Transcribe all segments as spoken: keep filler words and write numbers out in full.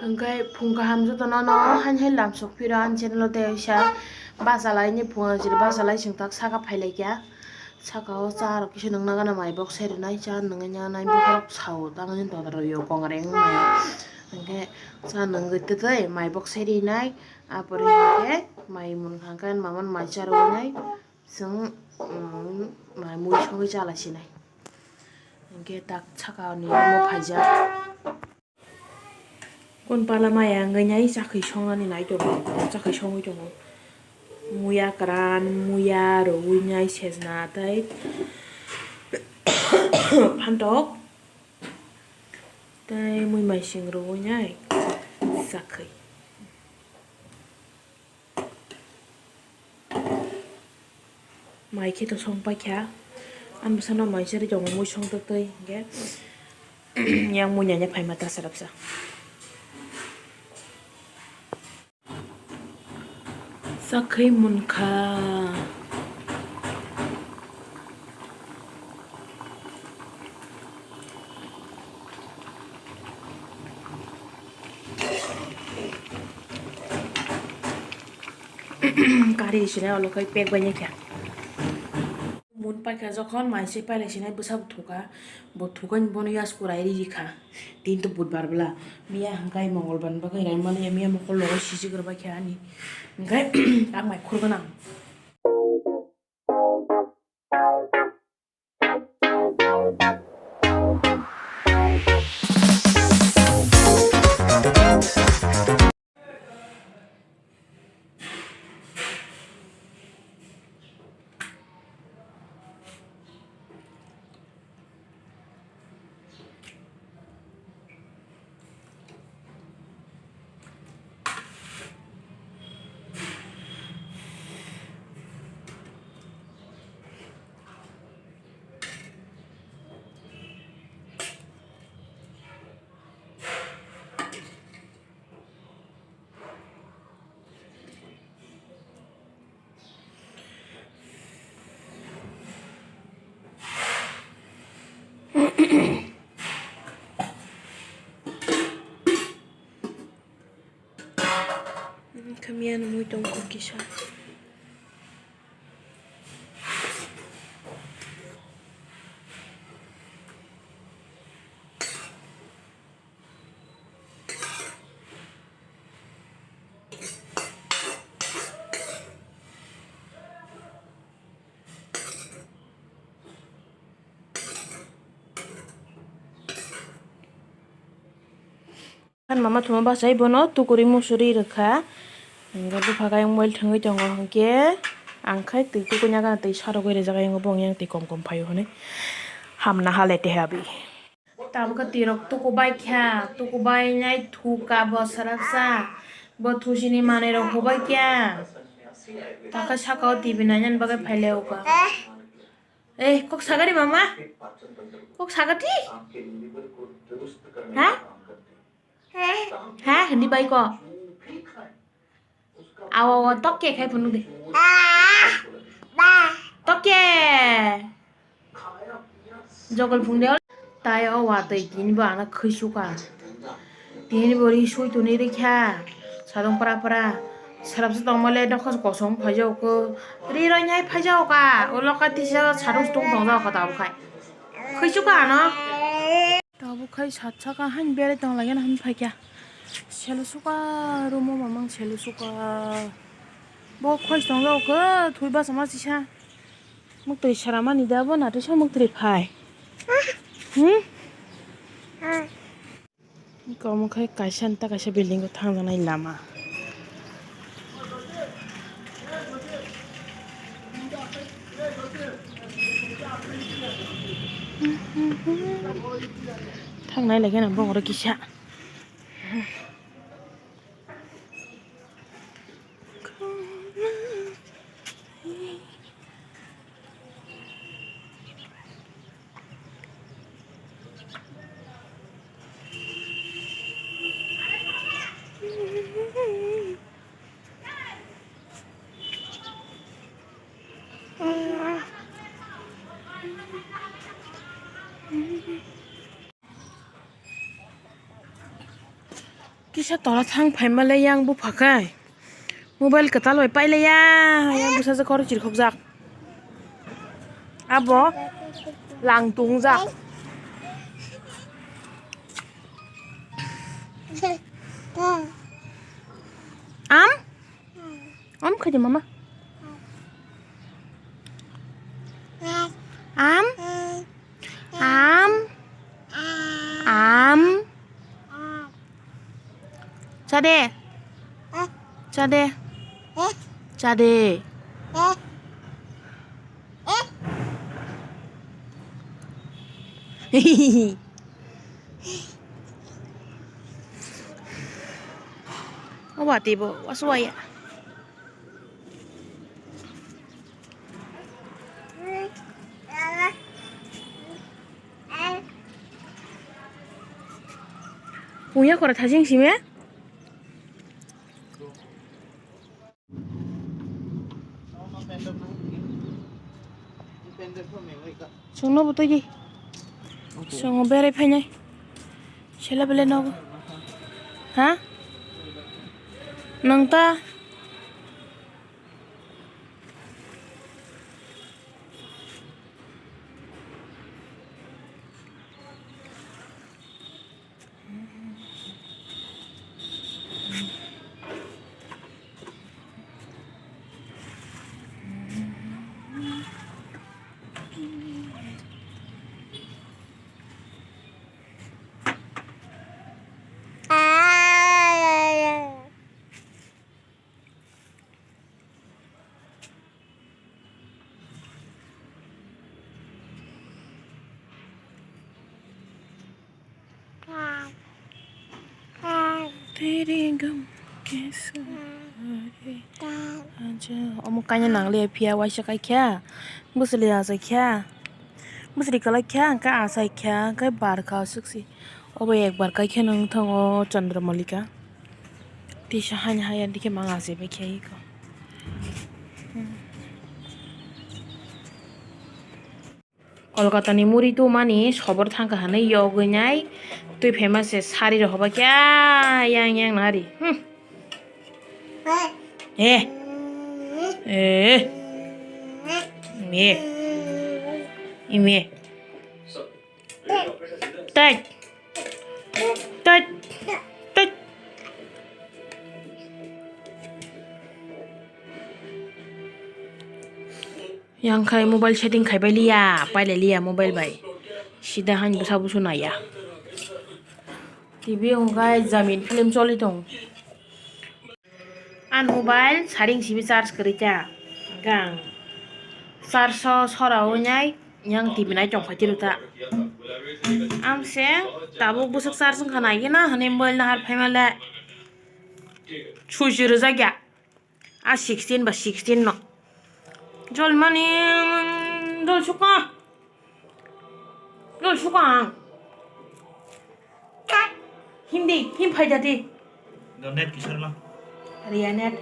Hwnkhe phung kaham jotono no hain hain lamsok phiro ani channel o tei oisa bachalai ni phung ang chiri bachalai chwng tak saka phailaikha. Saka o cha rok kisa nungna gana mai bok sai rwnai cha nungya nai bokhorok sao tangwi todoro yo kongreng mai o. Hwnkhe cha nungwi twtwi mai bok sai rinai apore hwnkhe mai munkha hwnkhe mama no mai cha rwnai. Chwng, um, mai mui songwi chala sinai. Hwnkhe tak saka ni omo phaijak. Kun pala maya wngwi nai chakhwi songnani nai tongo, chakhwi songwi tongo. Muya kwran, muya rwui nai sejna tei phantok tei mui maising rwui nai chakhwi. Mai khe to song paikha. Ani bwsano mai chari tongo mui song twtwi hinkhe yang mui nanya phaima ta sarapsa. Sakhai munkha. Kari sinai olo kai pek bai kha. Mun paikha jokhon mai se pailai sinai bwsa bo thuka, bo thuka ni bono yasku rai ri kha. Tin to budbar bwla, miya hwnkhe mongolbar ni bagwi rai mani miya mokol logo sijik rwbai kha ani. Hwnkhe tak mai khurgwnang. Kami ano mui tong kisa. Kan mama thuma bachai bono tukuri musuri rwkha. Hwnkhe bupha khe mobile thwngwi tongo hwnkhe ang khai twi tukuina gana twi sarogwi rijak ayang bo wng yang twi kom kom phaio hwnwi hamna hale te habi. Tabukhe twirok tukubai kha, tukubai nai thuka bo swrapsa, bo thusini manwirok hubai kha. Takhe sakao T V nainani bagwi phailai uka. Eh, kok sagari mama? Kok sagati? Ha? Ha? Hindi bai ko? Awo, awo, tokke khai phunuk de. Tokke. Jogol phung de. Tai o watwi tini bo ano khwi suka. Tini bo ri sui tuni rikha. Sadong pra pra. Sarap sa tongmale dokha kosom phaijao ko. Ri roi nyai phaijao ka. Ulo ka tisa sadong tung tong jao ka tabo khai. Khwi suka ano. Tabuk khai sat saka hain berai tong lagena hin phaikha. Selo suka rumo mamang selo suka. Bo khoi tong jao khe thui basa ma sisa. Muktwi sara mani da bo nato sa muktwi phai. Hmm? Komo khai kaisa ta kaisa building o thang janai lama. Thangnai lagi na bongor kisa. Kisa tola thang phaima le yang bupha khe mobile kwtal bai pailaiya, yang bwsajwk kor chirkhokjak. Abo lang tungjak. Am? Am khaidi mama. Am? Am? Am? Chade. Chade. Chade. Obo ati bo, wasu waya. Puya kora thajing sime. Chwngno bo twi di. Chwng berai phainai. Sela bele nogo. Ha? Nang ta. Omo kaina nangliya phiya waisa kaikha, bwswli achaikha, bwswli kalaikha, hwnkhe achaikha, hwnkhe barkha swksi. Obo ekbar kaikhe nung thango Chandra Malika. Tisa hani haya dikhe mang achaikha iko. Kolkata ni muri tumani sobor thangkha hinwi yogwi nai twi phaima se sari rok hoba khe yang yang nari. Hmm. Eh. Eh. Ime. Ime. Tat. Tat. Tat. Yang khai mobile setting khaibai liya, pailai liya mobile bai. Sida hani bwsa busu naiya. T V hwnkhe Jamin film choli tong. Ang mobile saring simi charge kwrwi ta. Gang. Charge o sora wngnai yang T V nai tong phai tiro ta. Ang se tabuk bwswk charge wngkha nai gina hwnwi mobile nahar phaima le. Switch rwjak ya. A sixteen ba sixteen no. Jolmani dol suka. Dol suka ang. Hindi, him phai jadi. Do net kisar ma? Ria net.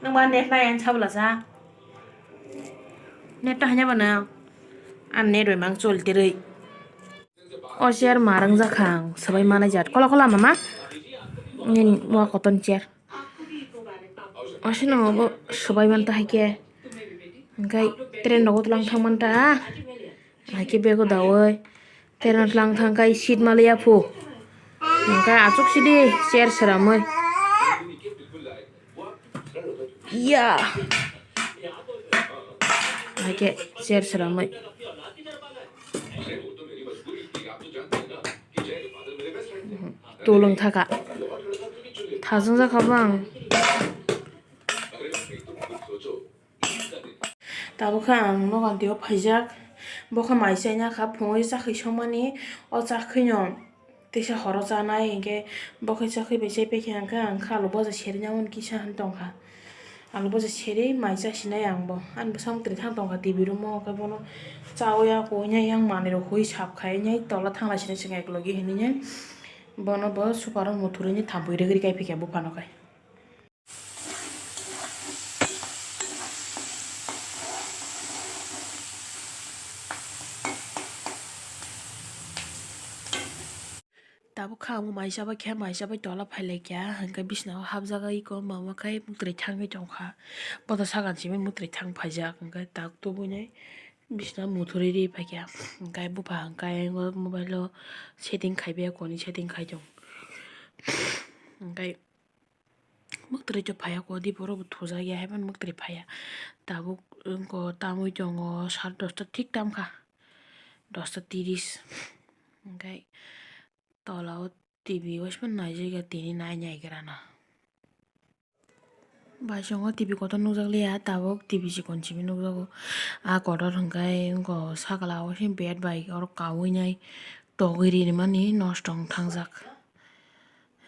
Nang ba net na yang sabla sa. Net ta hanya bana. An net bai mang chol tirui. O chair marang jakha ang, swbai manai jat. Kola kola mama. Nini wa koton chair. Aswk no bo swbai man ta hai khe. Hwnkhe train rogo tlang thang man ta. Hai khe bego daui. Train o tlang thang khai seat maliya phu. Hwnkhe achuk sidi chair sramwi. Ya. Hai khe chair sramwi. Tulung thaka. Thajwng jakha bang. Tabukhe ang nogo tio phaijak. Bokhe mai chaina kha phungwi chakhwi songmani. O chakhwino teisa horo chanai hinkhe bokhe chakhwi bai chaipaikha hinkhe ang khe alu boja serina hwn kisa hwn tongkha. Alu boja seri mai chasinai ang bo. Ani bwskango twrwi thang tongkha T V room o, khe bono chawi ya koi nai yang manwi rok hui sap khai nai tola thang lai sini swkang eklogi hinwi nai. Bono bo super o muthurwi nai thampui rigri kai phikha buphano khai. Tabuk kha omo mai chabai khe, mai chabai tola phailaikha, hwnkhe bisnao hapjagwi iko mama khai muktwi thangwi tongkha. Bodo sagan simi muktwi thang phaijak, hwnkhe tak tubunai bisna muthurwi ri phaikha. Hwnkhe bupha hwnkhe mobile o setting khaibai, koni setting khai tong. Hwnkhe muktwi to phaiya, kodi borok bo thujakya, haiphano muktwi phaiya. Tabuk wngkha tamwi tongo, sare dosta thik tamkha, dosta tiris. Hwnkhe tola o T V waisano naijakya, tini nai naigrana. Baisongo T V kotor nukjakliya, tabuk T V chikon simi nukjago. A kotor hwnkhe wngkha sakala o se bed bai oro kaui nai togwi rinimani nosto wng thangjak.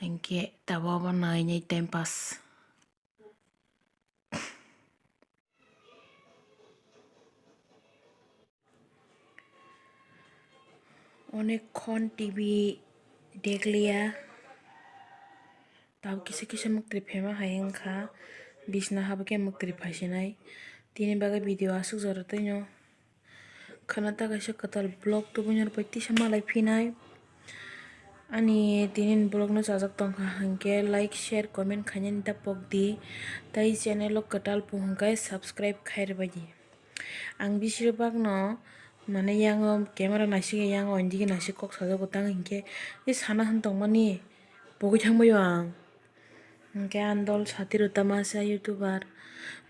Hinkhe tabuk obo nai nai time pass. Onek khon T V dekliya. Tabuk kisa kisa muktwi phaima hai wngkha. Bisna habwi khe muktwi phaisinai. Tini bagwi video aswk jora twino. Khwna ta kaisa kwtal vlog tubui norbai tisa malai phinai. Ani tini ni vlog no chajak tongkha hinkhe like, share, comment khainani ta pokdi. Tai channel o kwtal pung hinkhe subscribe khairwbaidi. Ang bisirok bagno mane yango camera naisik yango indigi naisik kok sajago tang hinkhe tei sana hwn tongmani pogwi thangbaio ang. Hinkhe ang dol sati rw tama sa youtuber.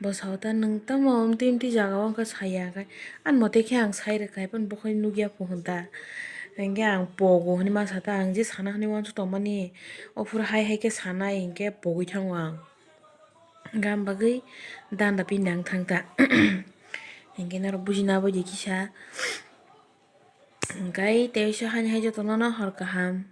Bo sao ta nwng tamo amtwi amtwi jaga o wngkha saya khe. Ani mote khe ang sai rwkha, haphano bo khe nukya po hwn ta. Hinkhe ang pogo hwnwi ma sa ta, ang je sana hwnwi uansuk tongmani. O phuru hai hai khe sanai hinkhe pogwi thango ang. Hinkhe ang bagwi danda pindang thang ta. Hinkhe norok bujina abo je kisa. Hinkhe tei sa hani hai jotono no hor kaham.